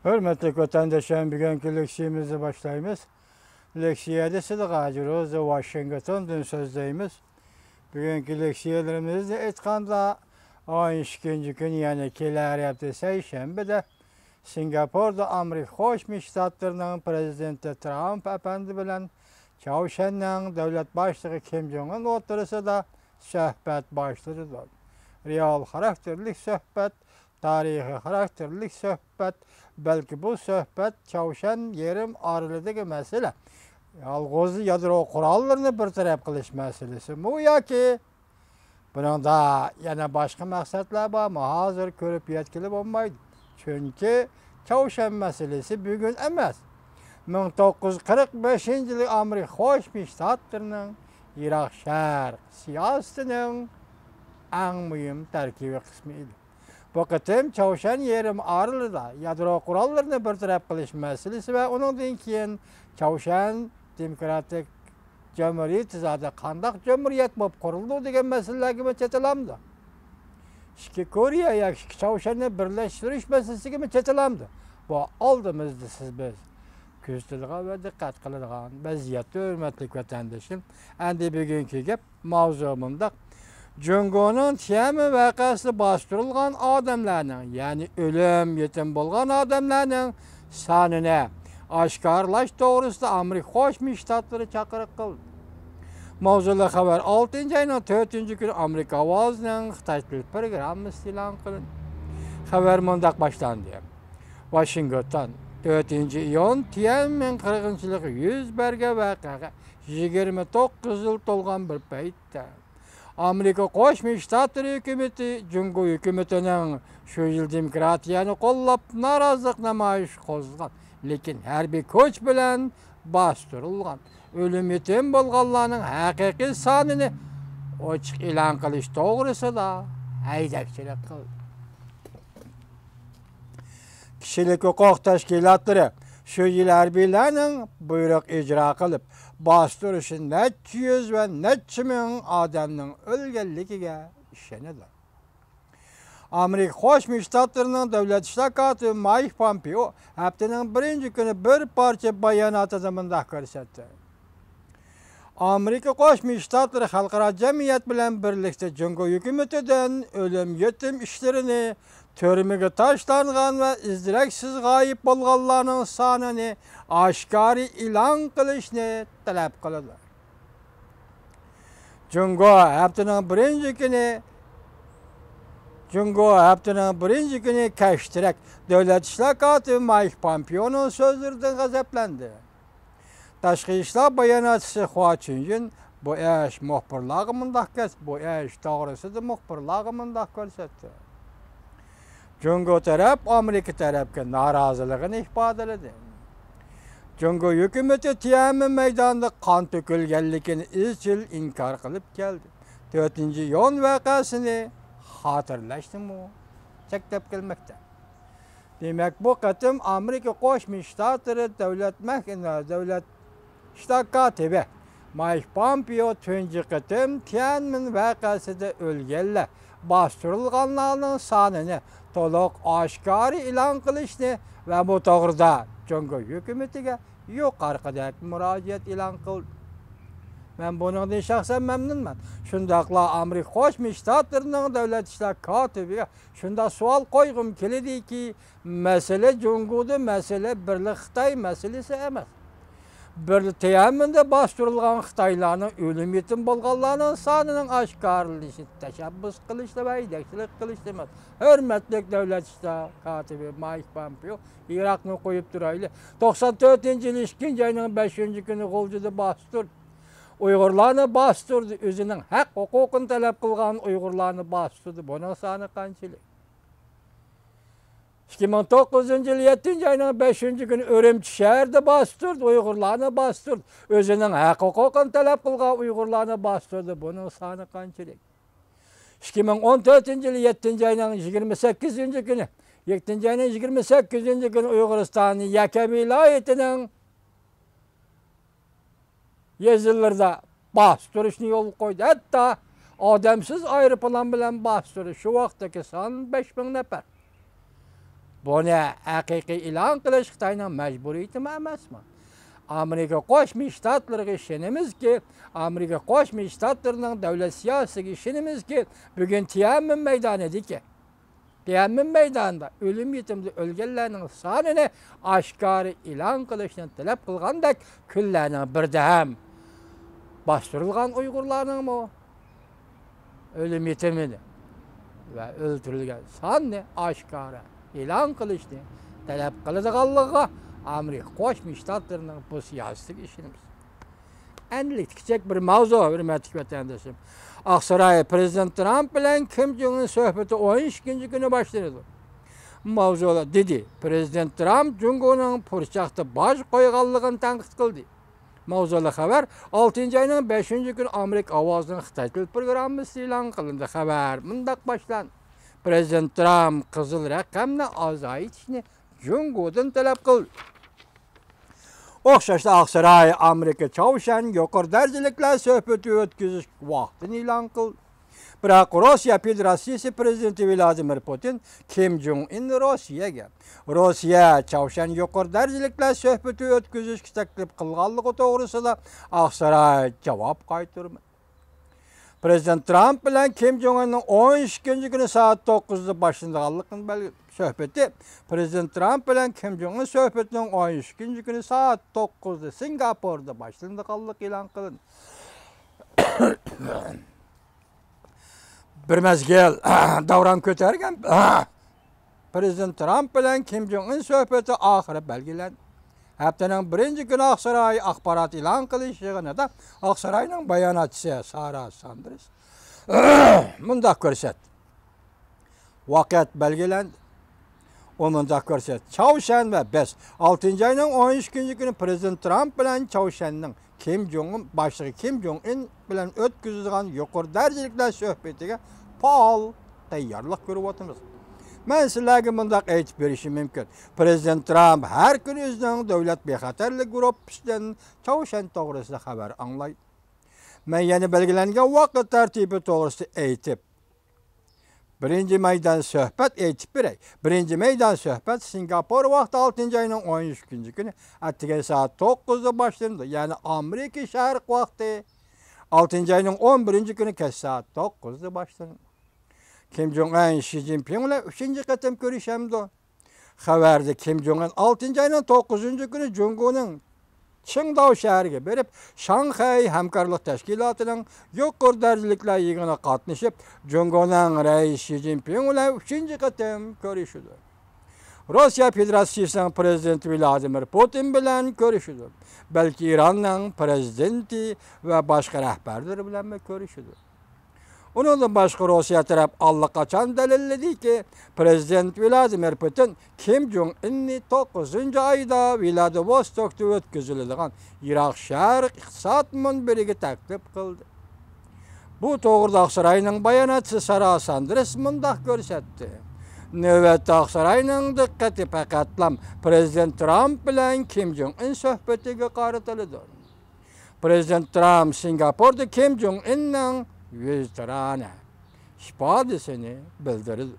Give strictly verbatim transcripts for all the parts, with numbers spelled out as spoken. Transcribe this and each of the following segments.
ھۆرمەتلىك ۋەتەنداشلار، بۈگۈنكى لېكسىيەمىزنى باشلايمىز. لېكسىيەدە سىلىگە ھازىر ۋاشىنگتوندىن سۆزلەيمىز. بۈگۈنكى لېكسىيەلىرىمىزنى ئېيتقاندا، ئون ئىككىنچى كۈنى، يەنى كېلەر ھەپتە سەيشەنبىدە سىنگاپوردا ئامېرىكا قوشما شتاتلىرىنىڭ پىرېزىدېنتى ترامپ ئەپەندى بىلەن چاۋشيەننىڭ دۆلەت باشلىقى كىم جوڭ ئۇن ئوتتۇرىسىدا سۆھبەت باشلىنىدۇ. رېئال خاراكتېرلىك سۆھبەت، تارىخىي خاراكتېرلىك سۆھبەت، بەلكى بۇ سۆھبەت چاۋشيەن يېرىم ئارىلىدىكى مەسىلە، يالغۇز يادرو قوراللىرىنى بىر تەرەپ قىلىش مەسىلىسىمۇ ياكى بۇنىڭدا يەنە باشقا مەقسەتلەر بارمۇ؟ ھازىر كۆرۈپ يەتكىلى بولمايدۇ. چۈنكى چاۋشيەن مەسىلىسى بۈگۈن ئەمەس، مىڭ توققۇز يۈز قىرىق بەشىنچى يىلى ئامېرىكا قوشما شتاتلىرىنىڭ يىراق شەرق سىياسىتىنىڭ ئەڭ مۇھىم تەركىبىي قىسمى ئىدى. بۇ قېتىم چاۋشيەن يېرىم ئارىلىدا يادرو قوراللىرىنى بىر تەرەپ قىلىش مەسىلىسى ۋە ئۇنىڭدىن كېيىن چاۋشيەن دېموكراتىك جۇمھۇرىيىتى زادى قانداق جۇمھۇرىيەت بولۇپ قۇرۇلىدۇ دېگەن مەسىلىلەرگىمۇ چېتىلامدۇ؟ ئىككى كورېيە ياكى ئىككى چاۋشيەننى بىرلەشتۈرۈش مەسىلىسىگىمۇ چېتىلامدۇ؟ بۇ ئالدىمىزدا سىز بىز كۆزىتىدىغان ۋە دىققەت قىلىدىغان ۋەزىيەتتە، ھۆرمەتلىك ۋەتەندىشىم. ئەمدى بۈگۈنكى گەپ ماۋزۇ مۇنداق. جۇڭگونىڭ تيەنئەنمېن ۋەقەسىدە باستۇرۇلغان ئادەملەرنىڭ، يەنى ئۆلۈم، يېتىم بولغان ئادەملەرنىڭ سانىنى ئاشكارىلاش توغرىسىدا ئامېرىكا قوشما شتاتلىرى چاقىرىق قىلدى. ماۋزۇلۇق خەۋەر ئالتىنچى ئاينىڭ تۆتىنچى كۈنى ئامېرىكا ئاۋازىنىڭ خىتاي تىل پروگراممىسىدا ئېلان قىلىندى. خەۋەر مۇنداق باشلاندى. ۋاشىنگتون، تۆتىنچى ئىيۇن، تيەنئەنمېن قىرغىنچىلىقى يۈز بەرگەن ۋەقەگە يىگىرمە توققۇز يىل تولغان بىر پەيتتە، ئامېرىكا قوشما شتاتلىرى ھۆكۈمىتى جۇڭگو ھۆكۈمىتىنىڭ شۇ يىل دېموكراتىيەنى قوللاپ نارازىلىق نامايىشى قوزغىغان، لېكىن ھەربىي كۈچ بىلەن باستۇرۇلغان، ئۆلۈم يېتىم بولغانلارنىڭ ھەقىقىي سانىنى ئوچۇق ئېلان قىلىش توغرىسىدا ھەيدەكچىلىك قىلدى. كىشىلىك ھوقۇق تەشكىلاتلىرى شۇ يىل ھەربىيلەرنىڭ بۇيرۇق ئىجرا قىلىپ، باستۇرۇشى نەچچە يۈز ۋە نەچچە مىڭ ئادەمنىڭ ئۆلگەنلىكىگە ئىشىنىدۇ. ئامېرىكا قوشما شتاتلىرىنىڭ دۆلەت ئىشلار كاتىپى مايك پومپېئو ھەپتىنىڭ بىرىنچى كۈنى بىر پارچە باياناتىدا مۇنداق كۆرسەتتى. ئامېرىكا قوشما شتاتلىرى خەلقئارا جەمئىيەت بىلەن بىرلىكتە جۇڭگو ھۆكۈمىتىدىن ئۆلۈم يېتىم ئىشلىرىنى، تۈرمىگە تاشلانغان ۋە ئىز دېرەكسىز غايىب بولغانلارنىڭ سانىنى ئاشكارا ئېلان قىلىشنى تەلەپ قىلىدۇ. جۇڭگو ھەپتىنىڭ بىرىنچى كۈنى، جۇڭگو ھەپتىنىڭ بىرىنچى كۈنى كەچتىرەك دۆلەت ئىشلار كاتىپى مايك پومپېئونىڭ سۆزلىرىدىن غەزەپلەندى. تاشقى ئىشلار باياناتچىسى خۇا چۈنجۈن بۇ ئىش مۇخبىرلارغا مۇنداق كەس-، بۇ ئىش توغرىسىدا مۇخبىرلارغا مۇنداق كۆرسەتتى. جۇڭگو تەرەپ ئامېرىكا تەرەپكە نارازىلىقىنى ئىپادىلىدى. جۇڭگو ھۆكۈمىتى تيەنئەنمېن مەيدانىدا قان تۆكۈلگەنلىكىنى ئىزچىل ئىنكار قىلىپ كەلدى. تۆتىنچى ئىيۇن ۋەقەسىنى خاتىرىلەشنىمۇ چەكلەپ كەلمەكتە. دېمەك، بۇ قېتىم ئامېرىكا قوشما شتاتلىرى دۆلەت مەھ-، دۆلەت ئىشلار كاتىپى مايك پومپېئو تۇنجى قېتىم تيەنئەنمېن ۋەقەسىدە ئۆلگەنلەر، باستۇرۇلغانلارنىڭ سانىنى تولۇق ئاشكارا ئېلان قىلىشنى ۋە بۇ توغرىدا جۇڭگو ھۆكۈمىتىگە يۇقىرىقىدەك مۇراجىئەت ئېلان قىلدى. مەن بۇنىڭدىن شەخسەن مەمنۇنمەن. شۇنداقلا ئامېرىكا قوشما شتاتلىرىنىڭ دۆلەت ئىشلار كاتىپىگە شۇنداق سوئال قويغۇم كېلىدىكى، مەسىلە جۇڭگودا مەسىلە بىرلا خىتاي مەسىلىسى ئەمەس. بىرلا تيەنئەنمېندا باستۇرۇلغان خىتايلارنىڭ ئۆلۈم يېتىم بولغانلارنىڭ سانىنىڭ ئاشكارىلىنىشىنى تەشەببۇس قىلىشلا ۋە يېتەكچىلىك قىلىشلا ئەمەس. ھۆرمەتلىك دۆلەت ئىشلار كاتىپى مايك پومپېئو، ئىراقنى قويۇپ تۇرايلى. توقسان تۆتىنچى يىلى ئىككىنچى ئاينىڭ بەشىنچى كۈنى غۇلجىدا باستۇردى. ئۇيغۇرلارنى باستۇردى. ئۆزىنىڭ ھەق ھوقۇقىنى تەلەپ قىلغان ئۇيغۇرلارنى باستۇردى. بۇنىڭ سانى قانچىلىك؟ ئىككى مىڭ توققۇزىنچى يىل يەتتىنچى ئاينىڭ بەشىنچى كۈنى ئۈرۈمچى شەھىرىدە باستۇردى، ئۇيغۇرلارنى باستۇردى. ئۆزىنىڭ ھەق ھوقۇقىنى تەلەپ قىلغان ئۇيغۇرلارنى باستۇردى. بۇنىڭ سانى قانچىلىك؟ ئىككى مىڭ ئون تۆتىنچى يىل يەتتىنچى ئاينىڭ يىگىرمە سەككىزىنچى كۈنى، يەتتىنچى ئاينىڭ يىگىرمە سەككىزىنچى كۈنى ئۇيغۇرىستاننىڭ يەكەن ۋىلايىتىنىڭ يېزىلىرىدا باستۇرۇشنى يولغا قويدى. ھەتتا ئادەمسىز ئايروپىلان بىلەن باستۇرۇش. شۇ ۋاقىتتىكى سان بەش مىڭ نەپەر. بۇنى ھەقىقىي ئېلان قىلىش خىتاينىڭ مەجبۇرىيىتىمۇ ئەمەسمۇ؟ ئامېرىكا قوشما شتاتلىرىغا ئىشىنىمىزكى، ئامېرىكا قوشما شتاتلىرىنىڭ دۆلەت سىياسىتىگە ئىشىنىمىزكى، بۈگۈن تيەنئەنمېن مەيدانىدىكى، تيەنئەنمېن مەيدانىدا ئۆلۈم يېتىمدە ئۆلگەنلەرنىڭ سانىنى ئاشكارا ئېلان قىلىشنى تەلەپ قىلغاندەك كۈنلەرنىڭ بىرىدە ھەم باستۇرۇلغان ئۇيغۇرلارنىڭمۇ ئۆلۈم يېتىمىنى ۋە ئۆلتۈرۈلگەن ساننى ئاشكارا ئېلان قىلىشنى تەلەپ قىلىدىغانلىقىغا ئامېرىكا قوشما شتاتلىرىنىڭ بۇ سىياسىتىگە ئىشىنىمىز. ئەنىلىك كىچىك بىر ماۋزۇ، ھۆرمەتلىك ۋەتەندىشىم. ئاقساراي پىرېزىدېنت ترامپ بىلەن كىم جوڭ ئىن سۆھبىتى ئون ئىككىنچى كۈنى باشلىنىدۇ. ماۋزۇ دېدى، پىرېزىدېنت ترامپ جۇڭگونىڭ پۇرچاقتا باج قويغانلىقىنى تەنقىد قىلدى. ماۋزۇلۇق خەۋەر ئالتىنچى ئاينىڭ بەشىنچى كۈنى ئامېرىكا ئاۋازىنىڭ خىتاي تېلېپروگراممىسىدا ئېلان قىلىندى. خەۋەر مۇنداق باشلاندى. پىرېزىدېنت ترامپ قىزىل رەقەمنى ئازايتىشنى جۇڭگودىن تەلەپ قىلدى. ئوخشاشلا ئاقساراي ئامېرىكا چاۋشيەن يۇقىرى دەرىجىلىكلەر سۆھبىتى ئۆتكۈزۈش ۋاقتىنى ئېلان قىلدى. بىراق روسىيە فېدېراتسىيىسى پىرېزىدېنتى ۋلادىمىر پۇتىن كىم جوڭ ئىننى روسىيەگە، روسىيە چاۋشيەن يۇقىرى دەرىجىلىكلەر سۆھبىتى ئۆتكۈزۈشكە تەكلىپ قىلغانلىقى توغرىسىدا ئاقساراي جاۋاب قايتۇرمىدى. پىرېزىدېنت ترامپ بىلەن كىم جوڭ ئىننىڭ ئون ئىككىنچى كۈنى سائەت توققۇزدا باشلىنىدىغانلىقىنى بەلگىلىدى. سۆھبىتى، پىرېزىدېنت ترامپ بىلەن كىم جوڭ ئىن سۆھبىتىنىڭ ئون ئىككىنچى كۈنى سائەت توققۇزدا سىنگاپوردا باشلىنىدىغانلىقى ئېلان قىلىندى. بىر مەزگىل داۋرام كۆتەرگەن پىرېزىدېنت ترامپ بىلەن كىم جوڭ ئىن سۆھبىتى ئاخىرى بەلگىلەندى. ھەپتىنىڭ بىرىنچى كۈنى ئاقساراي ئاخبارات ئېلان قىلىش يىغىنىدا ئاقساراينىڭ باياناتچىسى سارا ساندېرس مۇنداق كۆرسەتتى. ۋاقىت بەلگىلەندى. ئۇ مۇنداق كۆرسەتتى، چاۋشيەن ۋە بىز ئالتىنچى ئاينىڭ ئون ئىككىنچى كۈنى پىرېزىدېنت ترامپ بىلەن چاۋشيەننىڭ كىم جوڭ ئۇن باشلىقى كىم جوڭ ئىن بىلەن ئۆتكۈزىدىغان يۇقىرى دەرىجىلىكلەر سۆھبىتىگە پائال تەييارلىق كۆرۈۋاتىمىز. مەن سىلەرگە مۇنداق ئېيتىپ بېرىشىم مۇمكىن، پىرېزىدېنت ترامپ ھەر كۈنى ئۆزىنىڭ دۆلەت بىخەتەرلىك گۇرۇپپىسىدىن چاۋشيەن توغرىسىدا خەۋەر ئاڭلايدۇ. مەن يەنە بەلگىلەنگەن ۋاقىت تەرتىپى توغرىسىدا ئېيتىپ، بىرىنچى مەيدان سۆھبەت ئېيتىپ بېرەي. بىرىنچى مەيدان سۆھبەت سىنگاپور ۋاقتى ئالتىنچى ئاينىڭ ئون ئىككىنچى كۈنى ئەتىگەن سائەت توققۇزدا باشلىنىدۇ. يەنى ئامېرىكا شەرق ۋاقتى ئالتىنچى ئاينىڭ ئون بىرىنچى كۈنى كەچ سائەت توققۇزدا باشلىنىدۇ. كىم جوڭ ئەن شى جىنپىڭ بىلەن ئۈچىنچى قېتىم كۆرۈشەمدۇ؟ خەۋەردە كىم جوڭ ئەن ئالتىنچى ئاينىڭ توققۇزىنچى كۈنى جۇڭگونىڭ چىڭداۋ شەھىرىگە بېرىپ، شاڭخەي ھەمكارلىق تەشكىلاتىنىڭ يۇقىرى دەرىجىلىكلەر يىغىنىغا قاتنىشىپ، جۇڭگونىڭ رەئىسى شى جىنپىڭ بىلەن ئۈچىنچى قېتىم كۆرۈشىدۇ. روسىيە فېدېراتسىيىسىنىڭ پىرېزىدېنتى ۋلادىمىر پۇتىن بىلەن كۆرۈشىدۇ. بەلكى ئىراننىڭ پىرېزىدېنتى ۋە باشقا رەھبەرلىرى بىلەنمۇ كۆرۈشىدۇ. ئۇنىڭدىن باشقا، روسىيە تەرەپ ئاللىقاچان دەلىللىدىكى، پىرېزىدېنت ۋلادىمىر پۇتىن كىم جوڭ ئىننى توققۇزىنچى ئايدا ۋلادىۋوستوكتا ئۆتكۈزۈلىدىغان يىراق شەرق ئىقتىساد مۇنبىرىگە تەكلىپ قىلدى. بۇ توغرىدا ئاقساراينىڭ باياناتچىسى سارا ساندېرس مۇنداق كۆرسەتتى. نۆۋەتتە ئاقساراينىڭ دىققىتى پەقەتلا پىرېزىدېنت ترامپ بىلەن كىم جوڭ ئىن سۆھبىتىگە قارىتىلىدۇ. پىرېزىدېنت ترامپ سىنگاپوردا كىم جوڭ ئىننىڭ ۋىزىتىرانە ئىپادىسىنى بىلدۈردى.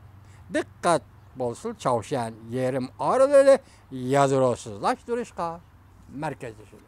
دىققەت بولسۇن، چاۋشيەن يېرىم ئارىلىنى يادروسىزلاشتۇرۇشقا مەركەزلىشىدۇ.